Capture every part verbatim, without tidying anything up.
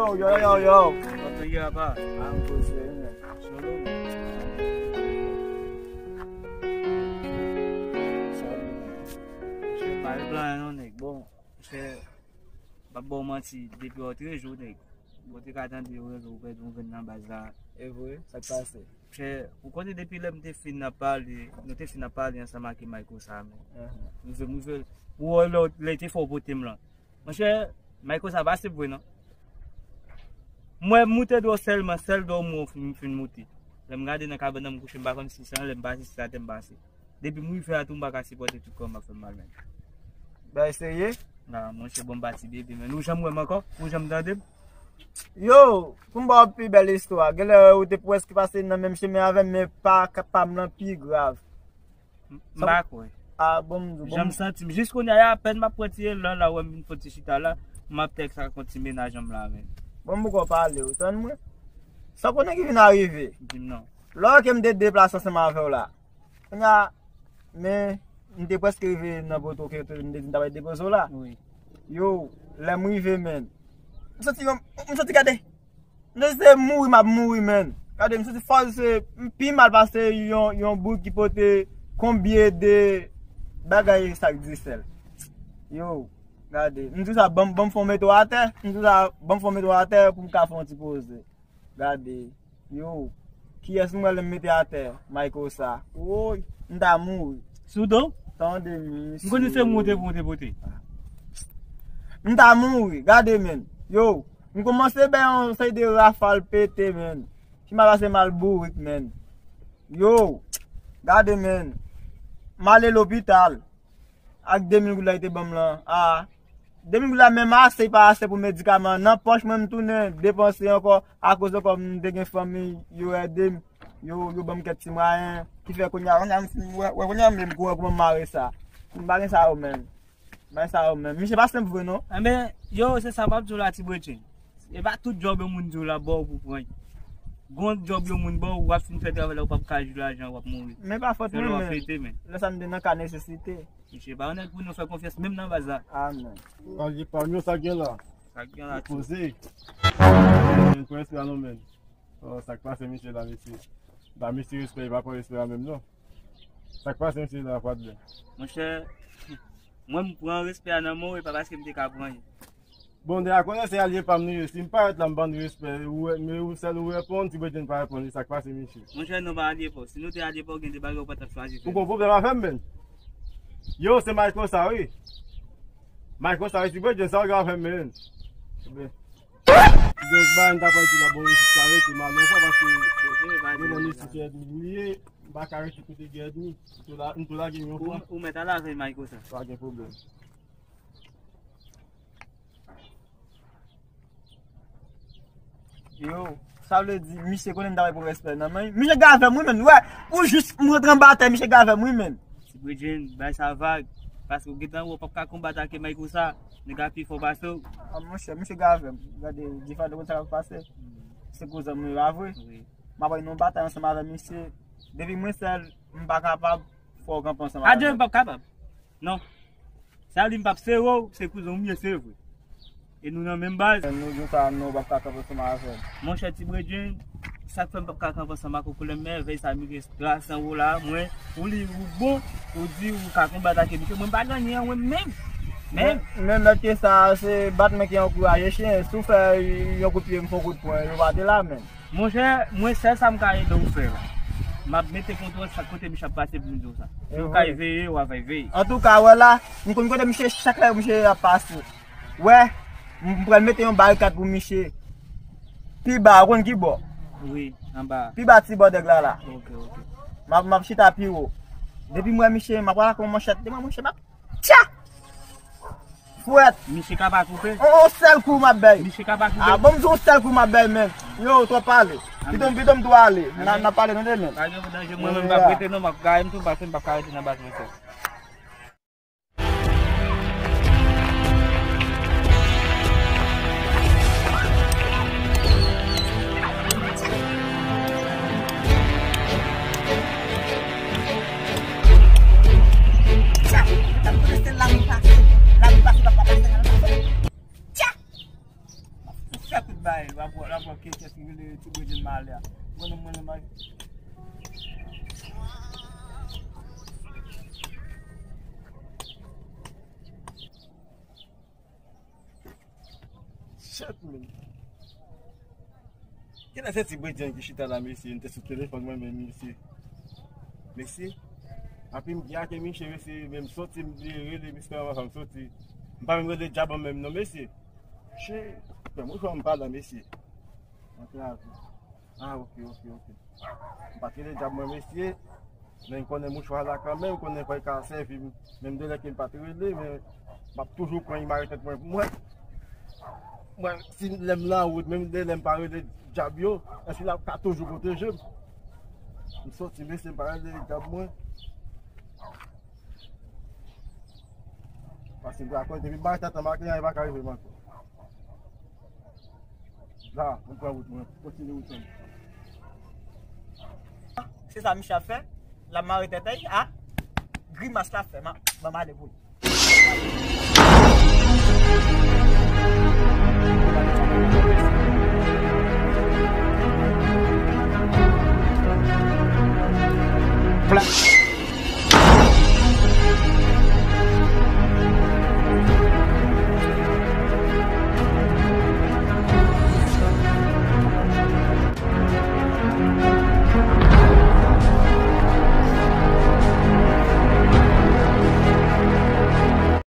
Yo, yo, yo, yo. Kòman w ye, apa? Ah, m poze, men. Solo, men. Monchè, pa gen plan, non, nèg. Bon, monchè, m p ap ba w manti, depi w antre jou, nèg. Bon, te ka tande yo, yo pèdi yon grenn nan baz la. E vre, sa k pase? Monchè, ou konnen depi lè m te fin ap pale, nou te fin ap pale ansanm ak Mayko sa, men. Aham. M rive, m rive, ou wè lè, lè te fè w pote m lan. Monchè, Mayko sa pa senp vre non. Mwen, m moute dlo sèlman, sèl dlo mwen fin, fin moute. Lè m gade nan kabann nan, m kouche, m pa konn si se anlè m pase, si se atè m pase. Depi m rive a tou, m pa ka sipòte tout kò m ap fè m mal, men. Bagay serye? Nan, monchè, bon, m pati bebe, men. Ou janm wè m ankò? Ou janm tande m? Yo, pou m ba w pi bèl istwa, genlè ou te prèske pase nan menm chemen avè m, men pa, pa m lan pi grav. M pa kwè. Ah, bon, m di w, bon. Jan m santi m, jis kounye a, apèn m ap pran ti elan la, wè m vin fon ti chita la, m ap tèks ak yon ti mennaj an m la, men. Bon, m poko pale, ou tann mwen. Sa w konnen ki vin arive? Di m non. Lè ke m te deplase ansanm avè w la, kounye a, men, m te prèske rive nan poto ke m te di m ta pral depoze w la. Wi. Yo, lè m rive, men, m santi yon, m santi gade. M santi se mouri m ap mouri, men. Gade, m santi fò se, m pi mal pase yon, yon boug ki pote konbyen de bagay sa k di sèl. Yo, gade. M di sa, ban m, ban m fè w mete w atè. M di sa, ban m fè w mete w atè pou m ka fè yon ti poze. Gade. Yo, kiyès m wè lè m mete atè? Mayko sa. Woy, m ta mouri. Sou do? Tande, misye. M konnen se moute pou moute pote. M ta mouri. Gade, men. Yo, m kòmanse bay yon seri de rafal pete, men. Ki mal pase mal bourik, men. Yo, gade, men. M ale lopital. Ak de mil goud la yo te ban m lan. Ah, de mil goud la menm ase, pa ase pou medikaman. Nan pòch mwen, m tounen depanse ankò, akoz ankò m te gen fanmi, yo ede m, yo, yo ban m kèk ti mwayen, ki fè kounye a, kounye a, m fin wè, wè, kounye a, m menm, kouman, kouman m mare sa. M pa gen sa yo menm. M pa gen sa yo menm. Misye pa senp vre, non. Enben, yo, se sa m ap di w la, ti bredjen. E pa tout djòb yon moun di w l ap ba w pou pran. Gon djòb yon moun ba w, w ap fin fè travay la, ou p ap ka jwi lajan, w ap mouri. Men pa fòt mwen, men. Lè sa m te nan ka nesesite. Misye pa yon nèg pou nou fè konfyans, menm nan baz la. Amen. Alye pa m yo, sa gen la. Sa gen la, poze. Mwen kwè se la non, men. Oh, sa k pase, misye la, mesye? Ba misye respè, li pa pran respè a menm, non. Sa k pase, mesye la, pwat byen? Monchè, mwen, m pran respè a nan men w, e pa paske m te ka pran l. Bon, de a konnen se alye pa m nou ye. Si m parèt la, m ban nou respè. Ou wè, men ou sèl ou reponn, ti bredjen pa reponn. E sa k pase, mesye? Monchè, nou pa alye pa w. Si nou te alye pa w, gen de bagay ou pa t ap chwazi fè. Ou gon pwoblèm avè m, men? Yo, se Mayko sa, wi. Mayko sa, wi, ti bredjen, sa w gen avè m, men? Ebyen, gon bagay m ta pral di la, bon, rejis la rete mal yon fwa, paske gen nan mesye se èdmi li ye, m pa ka rete kote gen èdmi. M tou la, m tou lage m yon fwa. Ou, ou mèt al avè Mayko sa. Pa gen pwoblèm. Yo, sa vle di, misye konnen m ta pral pran respè nan men. Misye gave m, wi, men. Wè, pou jis m rantre anba tè, misye gave m, wi, men. Ti bredjen, bay sa vag. Paske w gentan wè w p ap ka konbat ak Mayko sa. Nèg la pi fò pase w. Ah, monchè, misye gave m. Gade, defwa de konn sa k ap pase. Se kouzen mwen yo, pa vre? Wi. M ap bay yon batay ansanm avè misye. Depi mwen sèl, m pa kapab fè w kanpe ansanm avè m. Adyè, m p ap kapab. Non. Sa di m p ap sere w, se kouzen w m ye, se vre. E nou nan menm baz. Nou di w sa, nou p ap ka kanpe ansanm avè m. Monchè ti bredjen, sa k fè m p ap ka kanpe ansanm ak ou pou lè m mèvèy sa m gen twa san wola, mwen, ou li, ou bon, ou di ou ka konbat ak misye, mwen m pa gen anyen an mwen menm. Menm. Men, men mèt ke sa, se bat men ki ankouraje chen, si w fè yon kout pye, m fè yon kout pwen, yo pa te la menm. Monchè, mwen sèl sa m ka ede w fè la. M ap mete kontwòl chak kote misye ap pase pou m di w sa. Si w ka veye, w a veye. Antouka, wè la, m konn kote misye chak lè misye ap pase. Wè, m pral mete yon barikad pou misye. Pi ba, ou konn ki bò? Wi, anba. Pi ba ti bò dèg la la. Ok, ok. M ap, m ap chita pi wo. Depi m wè misye, m ap pral ak yon manchèt. Depi m wè manchèt, m ap Tcha! Fwèt! Misye ka pa koupe? On, on sèl kou m ap bay. Misye ka pa koupe? Ah, bon, m di on sèl kou m ap bay, men. Yo, twòp pale. Pito m, pito m tou ale. N a, n a pale, tande, men. Pa gen danje, mwen menm m p ap rete, non, m ap gaye m tou, paske m p ap ka rete nan baz mwen sèl. Tcha! Ou t ap konnen se la m pase. La m pase, papa pase, la m pase. Tcha! Fè kout bay. Shit, man. Kilè se ti Bredyen ki chita la, mesye? M te sou telefòn mwen menm, mesye. Mesye, api m di ake Miche, mesye, men m soti, m rele, mesye, anvan m soti. M pa menm rele djab an menm non, mesye. Shit, frè m, ou jwenn m pa la, mesye. Antre avè. Ah, ok, ok, ok. M pa t rele djab mwen, mesye. Men m konnen mouchwa la kanmenm, m konnen fò l ka sèvi m. Menm de lè ke m pa t rele, men m ap toujou pran imaj tèt mwen pou mwen. Mwen, si lè m nan wout, menm de lè m pa rele djab yo, èske l ap ka toujou pwoteje m? M soti, mesye, m pa rele djab mwen. Paske m pa konnen, depi m pa rete anba kleren, e pa ka rive m ankò. La, mwen pran wout mwen, kontinye wout mwen. Se sa Miche ap fè? L ap mare tèt li, a? Grimas l ap fè, ma, ban m ale pou li. Pla-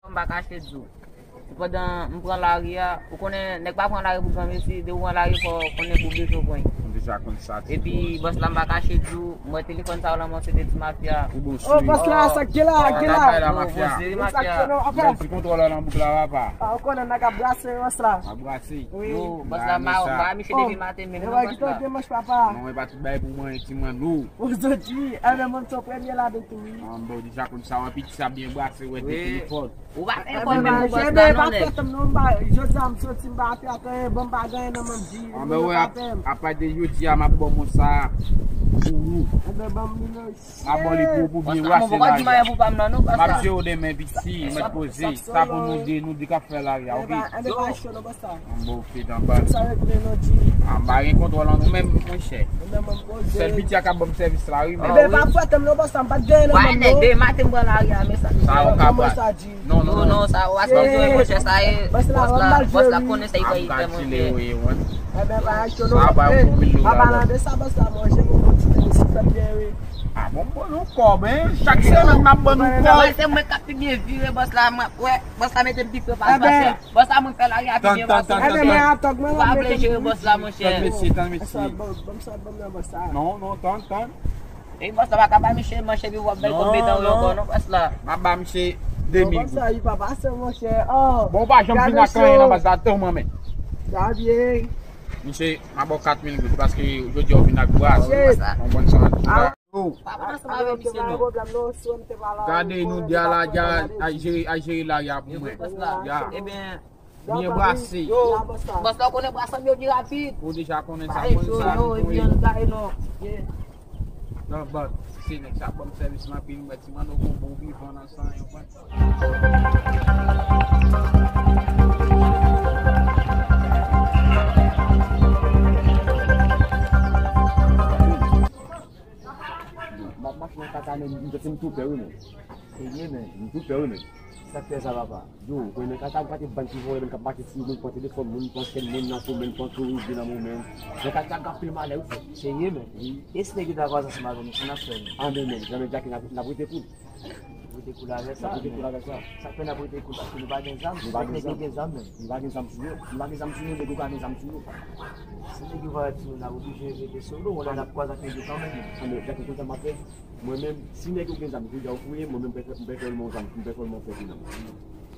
M pa kache di w. Pandan m pran lari a, ou konnen, nèg pa pran lari pou granmesi, depi w pran lari, fò w konnen pou bezwen pran. M deja konn sa. Epi, bòs la, m pa kache di w, m wè telefòn sa yo lan men w, se de ti mafya. Ou bon sou. Oh, bòs la, sa k gen la, k gen la? Bay la, mafya. Bon, se de mafya. Bèl ti kontwòl lan nan bouk la, papa. Ah, ou konnen nèg ap brase, bòs la. Ap brase. Wi. Yo, bòs la, m pa, m pa wè Miche depi maten menm non, bòs la. Mwen pa tout bay pou mwen, ti mwen nou. Ou soti, e men mwen se premye la de tou, wi. Ah, bon, deja konn sa, wè piti sa byen brase, wè de telefòn. Ou pa fè fò menm pou bòs la non, nèg. Jodi a m soti, m pa fè atanyen, bon, m pa gen anyen nan men m, di. Anben, wè, apa de jodi a, m ap ba w mwen sa pou ou. Enben, ban m li non. M ap ba w li pou ou, pou byen brase lari a. M ap jere w demen, piti, mèt poze. Sa pou nou de, nou de k ap fè lari a, oke? Enben, pa cho non, bòs la. Bon, fè tanbal. Sa regle non, di. Ah, m pa gen kontwòl an nou menm, monchè. Sèl piti a k ap ban m sèvis la, wi, men. Enben, pa fwèt m non, bòs la, m pa t gen anyen nan men m non. Demen maten m pran lari a, men sa. Sa ou ka pran. Non, non, non, sa ou pa bezwen, monchè, sa e bòs la, bòs la konnen sa li fè, monchè. Enben, pa cho non. Sa pa yon bon milyon la, bòs. Sa, bòs la, monchè, bon, bon, ti tèt, si fè byen, wi. Ah, bon, bon, nou kòb, hein? Chak semèn m ap ban nou kòb. Se mwen k ap pi byen vire, bòs la, mwen, wè, bòs la mete m pi fre pase bòs la. Bòs la, mwen fè lari a pi byen pase. Enben, mwen atòg mwen, ou pa vle jere bòs la, monchè. Tann, mesye, tann, mesye. Ban m sa, ban m nan bòs la. Non, non, tann, tann. E bòs la pa ka ba misye manchè pi w ap bèl kòb medan w ankò non bòs la. M ap ba misye de mil goud. Bòs la, li pa pase, monchè. Oh, bon, ou pa janm vin ak anyen nan bòs la, tann mwen men. Sa byen. Misye, m ap ba w kat mil goud paske jodi a w vin ak bras. Yon bòn san. Pa pran ansanm avè misye non. Gade nou de a la, a jere, a jere lari a pou mwen. Ya. Ebyen, byen brase. Yo, bòs la, ou konnen brase yo vin rapid. Ou deja konnen sa, konnen sa, nou konnen. Non, bòs, se nèg sa ban m sèvis m anpil, mwen ti manno gon bon vivan nan san yon pwen. M ap mache nan kaka, men m santi m tou pè, wi, men. Serye, men. M tou pè, wi, men. Sa k fè sa, papa? Yo, mwen nan kaka, m gade bann ti vòlè, moun k ap mache sou moun, pran telefòn moun, pran chèn moun, nan fo moun, pran kouri, vin nan moun, men. Nan kaka, m ap fè malè, wi, frè. Serye, men. Wi. E si nèg yo ta kwaze ansanm avè nou, sa n ap fè, men? Ah, men, men, nan men Jacky, n ap, n ap rete koul. Rete koul avè sa. Rete koul avè sa. Sa k fè n ap rete koul, paske nou pa gen zam. Nou pa gen zam. Nèg yo gen zam, men. Nou pa gen zam sou yo. Nou pa gen zam sou yo, nèg yo ka gen zam sou yo. Si nèg yo pa gen zam sou yo, n ap oblije rete solo, yon lè n ap kwaze ak nèg yo kanmenm, men. Ah, men, Jacky, konn sa m ap fè? Mwen menm, si nèg yo gen zam, jodi a yo fouye, mwen menm, m pèsonèlman zam, m pèsonèlman fè pou nou.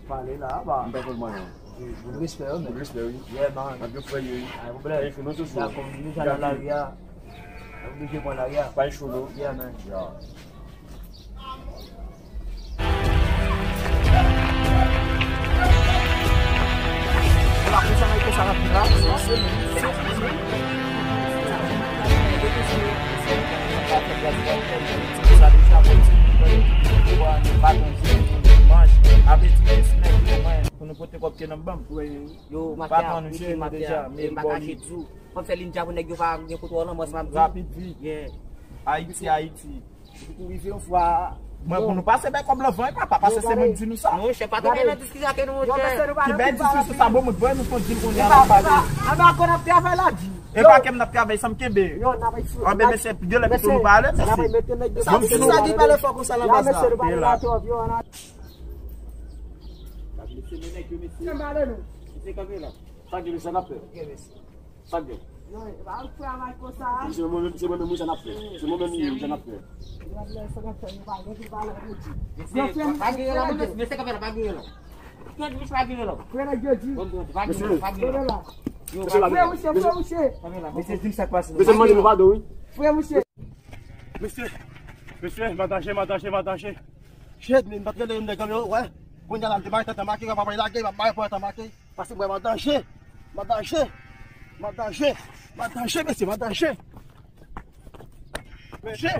Pale la, ba. M pèsonèlman non. Bout respè, wi, men. Bout respè, wi. Yeah, man. N ap gen frè yo, wi. Pa gen pwoblèm. Dakò, nou deja nan lari a. Nou oblije pran lari a. Pa cho, non. Yeah, man. Yeah. Pou nou pote kòb ke nan bank. Yo, mafya, wi, mafya, e m pa kache di w. Fò m fè liy dja pou nèg yo pa gen kontwòl nan mwen, se pa m di. Rapid, vit. Yeah. Ayiti, Ayiti. Depi pou rive yon fwa, Mwen, pou nou pase bay kòb lan, van, papa, pase se mwen ki di nou sa. Non, chèf, pa tonbe nan diskisyon ak nou, chèf. Ki bèl diskisyon sa, bon, mwen, bon, nou fon di l kounye a, la pale. Anba kò n ap travay la, di. E pa ke m n ap travay, sa m kenbe. Anben, mesye, gen lè pito nou pale, mesye. Bon, si sa ki pale fò konsa, la baz la. Sa gen, mesye, n ap fè. Sa gen. Yo, e pa travay konsa. Se mwen menm, se mwen menm, wi, sa n ap fè. Se mwen menm, wi, sa n ap fè. Mesye, pa gen la, mesye, kanpe la, pa gen la. Kèt, mesye, pa gen la. Frè nèg yo di. Bon, bon, pa gen la, pa gen la. Yo, mesye, pa gen la. Mesye, di m sa k pase. Mesye, mande nou padon, wi. Frè, mesye. Mesye, mesye, m atache, m atache, m atache. Shit, men m pa t rele yon nèg anmè, wè. Kounye a la, m te bay tanta make, papa lage, m ap bay pou tanta make. Pase mwen, m an danje. M an danje. M an danje. M an danje, mesye, m an danje. Mesye.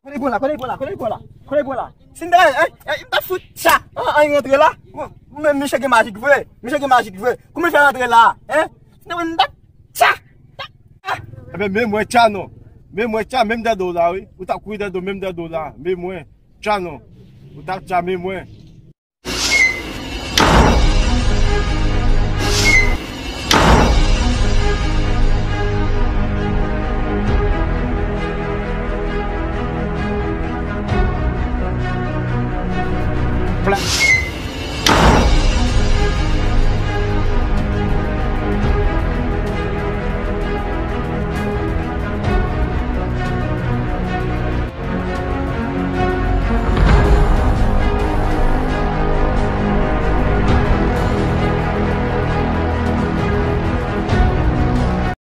Kote bon la, kote bon la, kote bon la, kote bon la. Si m ta, en, en, m ta fout tcha. An, an rantre la. Mwen, mwen, misye gen majik vre. Misye gen majik vre. Kouman l fè rantre la, en? Si m ta, tcha. Tcha. Ebyen, men mwen tcha non. Men mwen tcha, menm dèdo la, wi. Ou t ap kouri dèdo, menm dèdo la. Men mwen tcha non. Ou t ap tcha, men mwen.